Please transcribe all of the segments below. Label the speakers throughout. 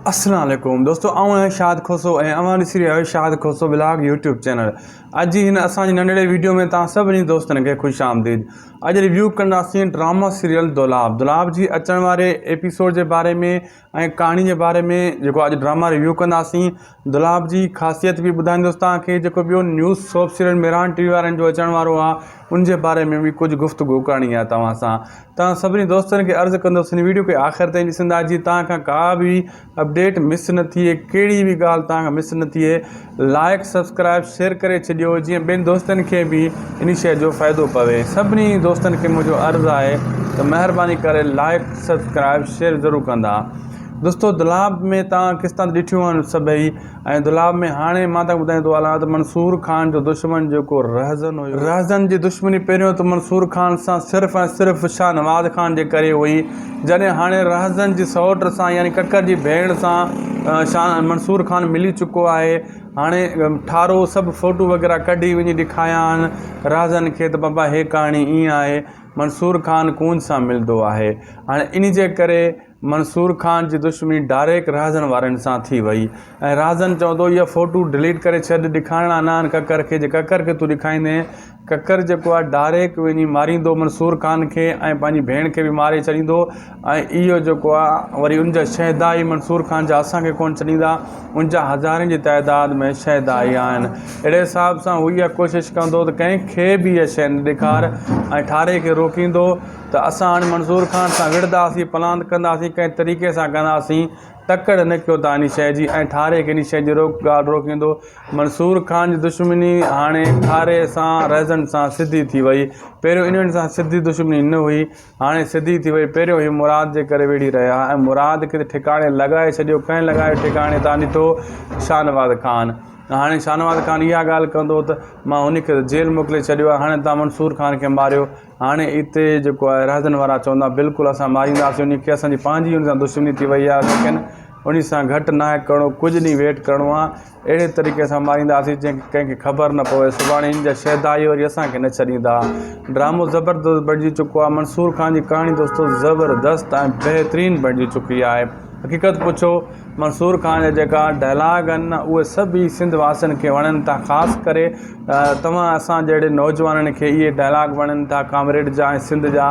Speaker 1: السلام عليڪم دوستو آئون آهيان شاهد کوسو ۽ اوهان ڏسي رهيا آهيو Shahid Khoso blog YouTube channel اڄ جي هن اسان جي ننڍڙي ويڊيو ۾ توهان سڀني دوستن کي خوش آمديد اڄ ريويو ڪنداسين ڊراما سيريل دولاب دولاب جي اچڻ واري ايپيسوڊ جي باري ۾ ۽ ڪهاڻي جي باري ۾ جيڪو اڄ ڊراما ريويو ڪنداسين دولاب جي خاصيت به ٻڌائيندس توهان کي جيڪو ٻيو news soap serial Mehran T V وارن جو اچڻ وارو آهي ان جي باري ۾ به ڪجهه گفتگو ڪرڻي آهي توهان سان توهان سڀني دوستن کي عرض ڪندس هن ويڊيو کي آخر تائين ڏسندا جيئن توهان کان ڪا به اپڊيٽ مس نه ٿئي ڪهڙي به ڳالهه توهان کان مس نه ٿئي لائڪ سبسڪرائب شيئر ڪري ڇڏيو جيئن ٻين دوستن کي به ان شيء جو فائدو پوي سڀني دوستن کي منهنجو عرض آهي ته مهرباني ڪري لائڪ سبسڪرائب شيئر ضرور ڪندا دوستو دولاب ۾ توهان قسطان ڏٺيون آهن سڀئي ۽ دولاب ۾ هاڻي مان توهان کي ٻڌايان ٿو هلان ته منصور خان جو دشمن جيڪو رهزن هيو. رهزن جي دشمني پهريون ته منصور خان سان صرف ۽ صرف شاهنواز خان جي ڪري هئي جڏهن هاڻي رهزن جي سئوٽ سان يعني ڪڪر جي ڀيڻ سان شاهه منصور خان ملي چڪو آهي هاڻي ٺارو سڀ فوٽو وغيره ڪڍي وڃي ڏيکايا آهن رهزن کي ته بابا هي ڪهاڻي ائين آهي منصور خان ڪونج سان ملندو آهي هاڻي ان جي ڪري منصور خان جي دشمني ڊائريڪ رهزن وارن سان ٿي وئي ۽ رهزن چوندو اها فوٽو ڊليٽ ڪري ڇڏ ڏيکارڻا نه آهن ڪڪر کي جي ڪڪر کي تون ڏيکائيندين ڪڪر جيڪو آهي ڊائريڪ وڃي ماريندو منصور خان کي ۽ پنهنجي ڀيڻ کي به ماري ڇڏيندو ۽ اهو جيڪو آهي وري ان جا شهدائي منصور خان جا اسان کي ڪونه ڇڏيندا ان جا هزارين جي تعداد ۾ شهدائي آهن اهڙي حساب سان هو اها ڪوشش ڪندو ته ڪنهن کي به اها شيء نه ڏيکار ۽ ٺاري کي روڪيندو ته اسان هاڻي منظور خان سان وڙهنداسين، پلاند ڪنداسين، ڪنهن طريقي سان ڪنداسين، تڪڙ نه ڪيو تان انهي شيء جي ۽ ٺاري کي انهي شيء جي روڪ ڳالهه روڪيندو. منصور خان جي دشمني هاڻي ٺاري سان رهزن سان سڌي ٿي وئي. پهريون انهن سان سڌي دشمني نه هئي، هاڻي سڌي ٿي وئي. پهريون هي مراد جي ڪري وڙهي رهيا ۽ مراد کي ته ٺڪاڻي لڳائي ڇڏيو. ڪنهن لڳايو ٺڪاڻي تان ڏٺو شاهنواز خان. هاڻي شاهنواز خان اها ڳالهه ڪندو ته مان هن کي ته جيل موڪلي ڇڏيو آهي، هاڻي تان منصور خان کي ماريو. هاڻي اتي جيڪو آهي رهزن وارا چوندا بلڪل اسان مارينداسين انهي کي اسان جي پنهنجي ان سان دشمني ٿي وئي آهي ليڪن انهي سان گهٽ ناهي ڪرڻو ڪجهه ڏينهن ويٽ ڪرڻو آهي اهڙي طريقي سان مارينداسين جنهن کي ڪنهن کي خبر نه پوي سڀاڻي ان جا شهدائي وري اسان کي نه ڇڏيندا ڊرامو زبردست بڻجي چڪو آهي منصور خان جي ڪهاڻي دوستو زبردست ۽ بهترين بڻجي چڪي آهي حقيقت پڇو منصور خان جا جيڪا ڊائلاگ آهن نه اهي سڀ ئي سنڌ واسين کي وڻن ٿا خاص ڪري توهان اسان جهڙي نوجوانن کي اهي ڊائلاگ وڻن ٿا ڪامريڊ جا ۽ سنڌ جا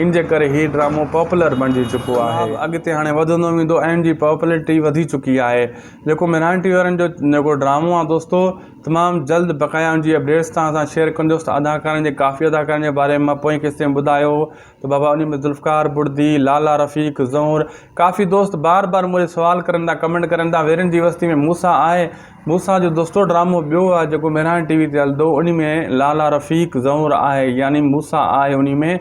Speaker 1: ان جي ڪري هي ڊرامو پاپولر بڻجي چڪو آهي. اڳتي هاڻي وڌندو ويندو ۽ ان جي پاپولرٽي وڌي چڪي آهي جيڪو مهراڻ ٽي وي وارن جو جيڪو ڊرامو آهي دوستو تمام جلد بقايا ان جي اپڊيٽس توهان سان شيئر ڪندس ته اداڪارن جي ڪافي اداڪارن جي باري ۾ مان پوئين قسط ۾ ٻڌايو هو ته بابا انهي ۾ ذوالفقار بڙدي، لالا رفيق، زهور، ڪافي دوست بار بار مون ڏي سوال ڪرن ٿا ڪمينٽ ڪرن ٿا ويرين جي وستي ۾ موسيٰ آهي موسيٰ جو دوستو ڊرامو ٻيو آهي جيڪو مهراڻ ٽي وي تي هلندو انهي ۾ لالا رفيق زهور آهي يعني موسيٰ آهي انهي ۾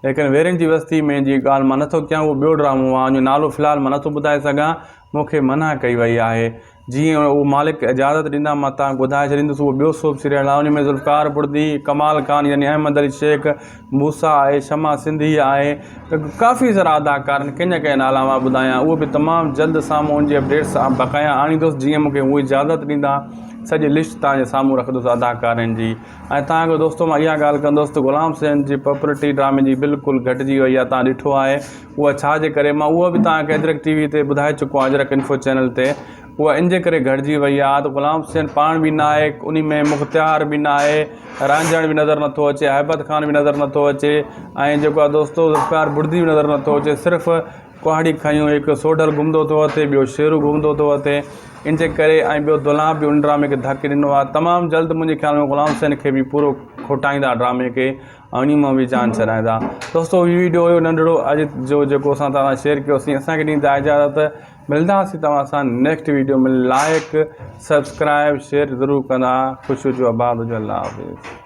Speaker 1: ليڪن ويرين جي وستي ۾ جي ڳالهه مان نٿو ڪيان اهو ٻيو ڊرامو آهي ان جو نالو في الحال مان نٿو ٻڌائي سگهان مون کي منع ڪئي وئي آهي جيئن اهو مالڪ اجازت ڏيندا مان توهان کي ٻڌائي ڇڏيندس اهو ٻيو سوپ سيريل آهي ان ۾ ذوالفقار بڙدي، ڪمال خان يعني احمد علي شيخ، موسيٰ آهي، شمع سنڌي آهي ته ڪافي سارا اداڪار آهن ڪنهن جا ڪنهن جا نالا مان ٻڌايان اهو به تمام جلد سامهون ان جي اپڊيٽس بقايا آڻيندس جيئن مون کي هو اجازت ڏيندا سڄي لسٽ توهان جي سامهون رکندس اداڪارن جي ۽ توهان کي دوستو مان اها ڳالهه ڪندس ته غلام حسين جي پاپولرٽي ڊرامي جي بلڪل گهٽجي وئي آهي توهان ڏٺو آهي اها ڇا جي ڪري مان اهو به توهان کي اجرڪ ٽي وي تي ٻڌائي چڪو آهيان اجرڪ انفو چينل تي اها ان جي ڪري گهٽجي وئي آهي ته غلام حسين پاڻ به ناهي انهي ۾ مختيار به ناهي رانجهڻ به نظر نٿو اچي هيبت خان به نظر نٿو اچي ۽ جيڪو آهي دوستو ذوالفقار بڙدي به نظر نٿو اچي صرف ڪهاڙي کنيو هڪ سوڍل گهمندو ٿو اچي ٻيو شيرو گهمندو ٿو اچي ان جي ڪري ۽ ٻيو دولاب به ان ڊرامي کي ڌڪ ڏنو آهي تمام جلد منهنجي خيال ۾ غلام حسين کي به پورو کوٽائيندا ڊرامي کي انهي مان به جان ڇڏائيندا. دوستو هي ويڊيو هيو ننڍڙو اڄ جو جيڪو اسان توهان سان شيئر ڪيوسين اسان کي ڏيندا اجازت ملنداسين توهان سان next video ۾ like subscribe share ضرور ڪندا خوش هجو آباد هجو الله حافظ.